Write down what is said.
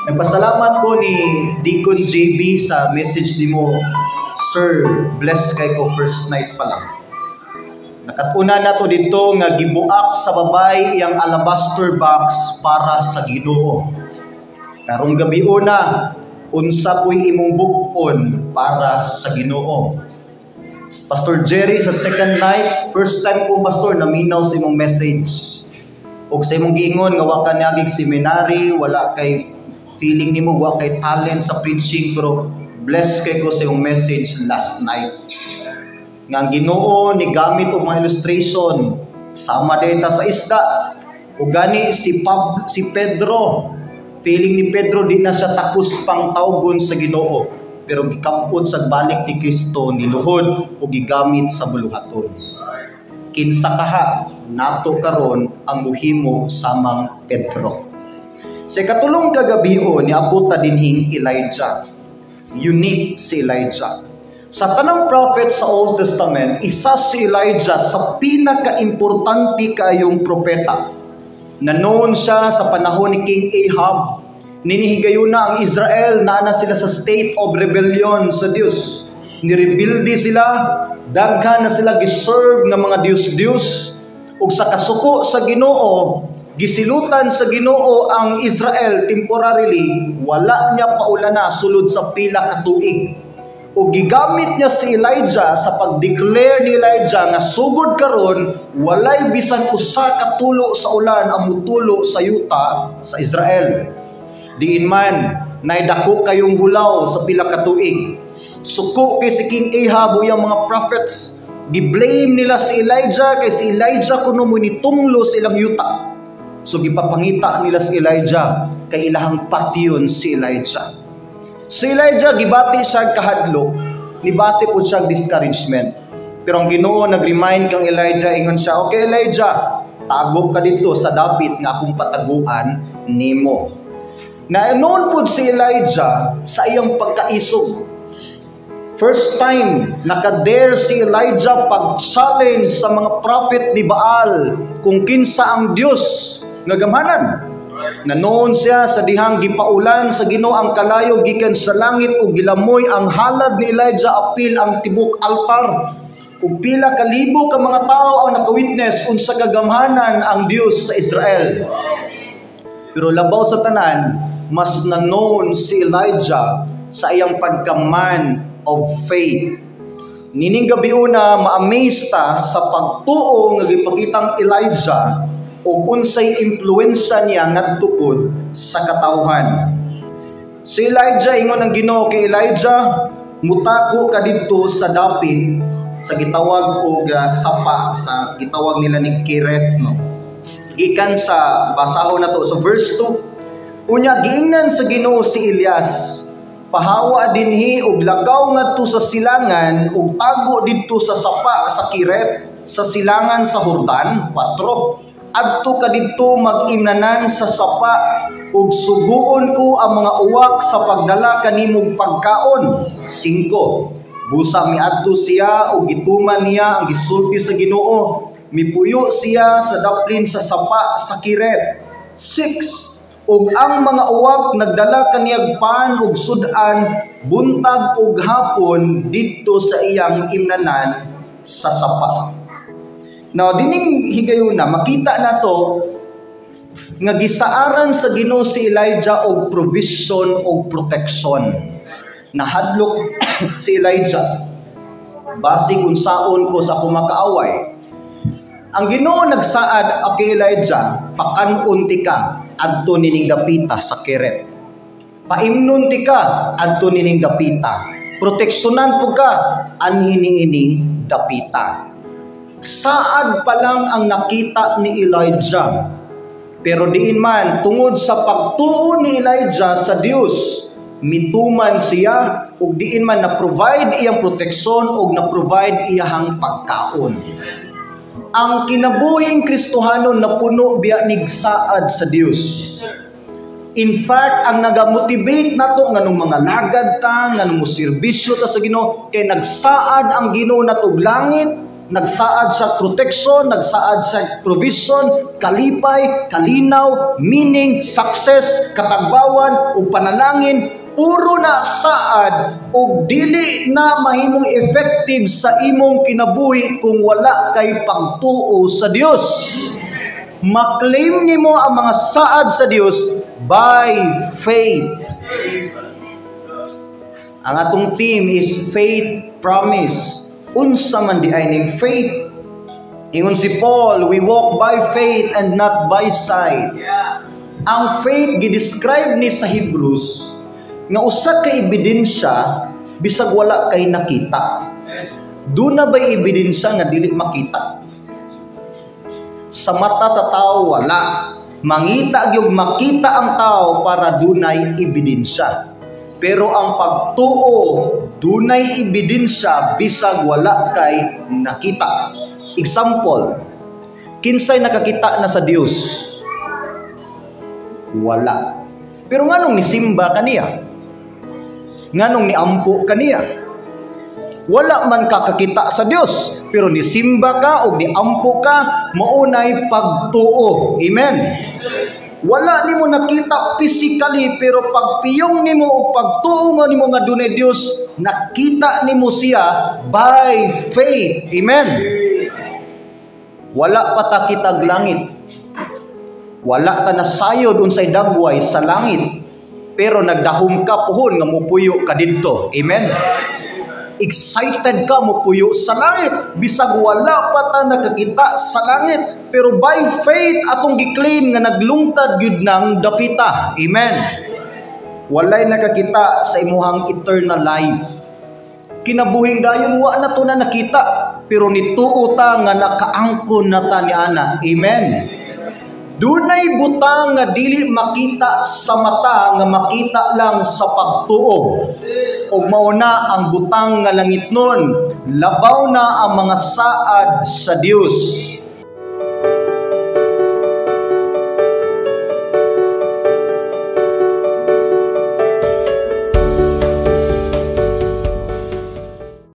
Nagpasalamat ko ni Deacon JB sa message nimo, "Sir, bless kay ko first night pa lang." Nakatuna na to dito nga gibuak sa babay iyang alabaster box para sa Ginoo. Karong gabi una, unsa po'y imong buk-on para sa Ginoo? Pastor Jerry, sa second night, first time ko, Pastor, naminaw sa imong message. Og sa imong giingon nga wa ka niagig seminary, wala kay feeling nimo wa kay talent sa preaching, pero bless kay ko sa imong message last night. Nga ang Ginoo ni gamit og mga illustration sama data sa isda. Ug gani si Pedro, feeling ni Pedro di na siya takos pang tawgon sa Ginoo, pero gikapot sa balik ni Kristo, niluhod ug gigamit sa buluhaton. Kinsa kaha nato karon ang muhimo samang Pedro? Sa ikatulong kagabion, niabot ta dinhing Elijah. Unique si Elijah. Sa tanang prophet sa Old Testament, isa si Elijah sa pinaka-importante kayong propeta. Na-known siya sa panahon ni King Ahab. Ninihigayuna ang Israel, naa na sila sa state of rebellion sa Dios. Nirebilde sila, daghan na sila giserve ng mga Dios-Dios. Ug sa kasuko sa Ginoo, gisilutan sa Ginoo ang Israel temporarily, wala niya paulana sulod sa pila ka tuig. O gigamit niya si Elijah sa pag-declare ni Elijah nga sugod karon walay bisan usa ka tulo sa ulan ang mutulo sa yuta sa Israel. Diin man, naidako kayong hulaw sa pila ka tuig. Suko kay si King Ahab o iyang mga prophets. Gi-blame nila si Elijah kay si Elijah kuno mo nitunglo sa ilang yuta. So gipapangita nila si Elijah kay ilahang patyon si Elijah. Si Elijah gibati siya kahadlok, nibati po siya discouragement. Pero ang Ginoo nag-remind kang Elijah, ingon siya, "Okay Elijah, tago ka dito sa dapit nga akong pataguan nimo." Na noon po si Elijah sa iyang pagkaisog. First time, nakadare si Elijah pag-challenge sa mga prophet ni Baal kung kinsa ang Dios nga gamhanan. Na-known siya sa dihang gipaulan sa Ginoo ang kalayo gikan sa langit ug gilamoy ang halad ni Elijah apil ang tibok altar. Ug pila ka libo ka mga tao ang nakawitness unsa kagamhanan ang Dios sa Israel. Pero labaw sa tanan, mas na-known si Elijah sa iyang pagka-man of faith. Nining gabi una, ma-amaze ta sa pagtuo nga gipakitang Elijah o unsay impluwensya niya ngadto pod sa katawhan. Si Elijah, ingon ang Ginoo kay Elijah, "Mutako ka didto sa dapit sa gitawag og sapa sa gitawag nila ni Kereth," no. Gikan sa basahon nato sa verse 2. Unya giingnan sa Ginoo si Elias, "Pahawa dinhi ug lakaw ngadto sa silangan ug tago didto sa sapa sa Kiret sa silangan sa Jordan." 4. "Adto ka didto mag-imnanan sa sapa ug suguon ko ang mga uwak sa pagdala kanimong pagkaon." 5. Busa miadto siya ug gituman niya ang gisulti sa Ginoo. Mipuyo siya sa daplin sa sapa sa Kiret. 6. Ug ang mga uwak nagdala kaniyag pan ug sudan buntag ug hapon didto sa iyang imnanan sa sapa. Now, dining higayuna, makita nato nga gisaaran sa Ginoo si Elijah og provision og protection. Nahadlok si Elijah. Basig unsaon ko sa kumakaaway. Ang Ginoo nagsaad kay Elijah, "Pakan-on tika adto nining dapita sa Keret. Paimnon tika adto nining dapita. Proteksyonan po ka anhi niining dapita." Saad pa lang ang nakita ni Elijah. Pero diin man, tungod sa pagtuo ni Elijah sa Dios, mituman siya ug diin man na provide iyang proteksyon ug na provide iyahang pagkaon. Ang kinabuhing Kristohanon napuno biya nig saad sa Dios. In fact, ang nagamotivate nato nganong mga lagad ta, nganong mo serbisyo ta sa Ginoo, kay nagsaad ang Ginoo natog langit. Nagsaad sa protection, nagsaad sa provision, kalipay, kalinaw, meaning, success, katagbawan, ug panalangin, puro na saad ug dili na mahimong effective sa imong kinabuhi kung wala kay pagtuo sa Dios. Ma-claim nimo ang mga saad sa Dios by faith. Ang atong theme is faith promise. Unsa man diay ning faith? Ingon si Paul, "We walk by faith and not by sight." Ang faith gi-describe ni sa Hebrews nga usa ka ebidensya bisag wala kay nakita. Duna ba'y ebidensya nga dili makita? Sa mata sa tao, wala. Mangita gyud makita ang tao para dunay ebidensya. Pero ang pagtuo, dunay ebidensya bisag wala kay nakita. Example, kinsay nakakita na sa Dios? Wala. Pero nganong nisimba kaniya? Nganong niampo kaniya? Wala man kakakita sa Dios, pero nisimba ka o niampo ka, maunay pagtuo. Amen. Wala nimo nakita physically, pero pagpiyong nimo o pagtuo nga nimo nga dunay Dios, nakita nimo siya by faith. Amen. Wala pa ta kitag langit. Wala ta nasayod unsay dagway sa langit. Pero nagdahom ka puhon nga mupuyo ka didto. Amen. Excited ka mupuyo sa langit bisag wala pa ta nakakita sa langit, pero by faith atong gi-claim nga naglungtad gyud ng dapita. Amen. Walay nakakita sa imuhang eternal life, kinabuhing dayon, wa na to na nakita, pero nituo ta nga nakaangkon na ta ni ana. Amen. Dunay butang nga dili makita sa mata nga makita lang sa pagtuo. Ug mao na ang butang nga langitnon, labaw na ang mga saad sa Dios.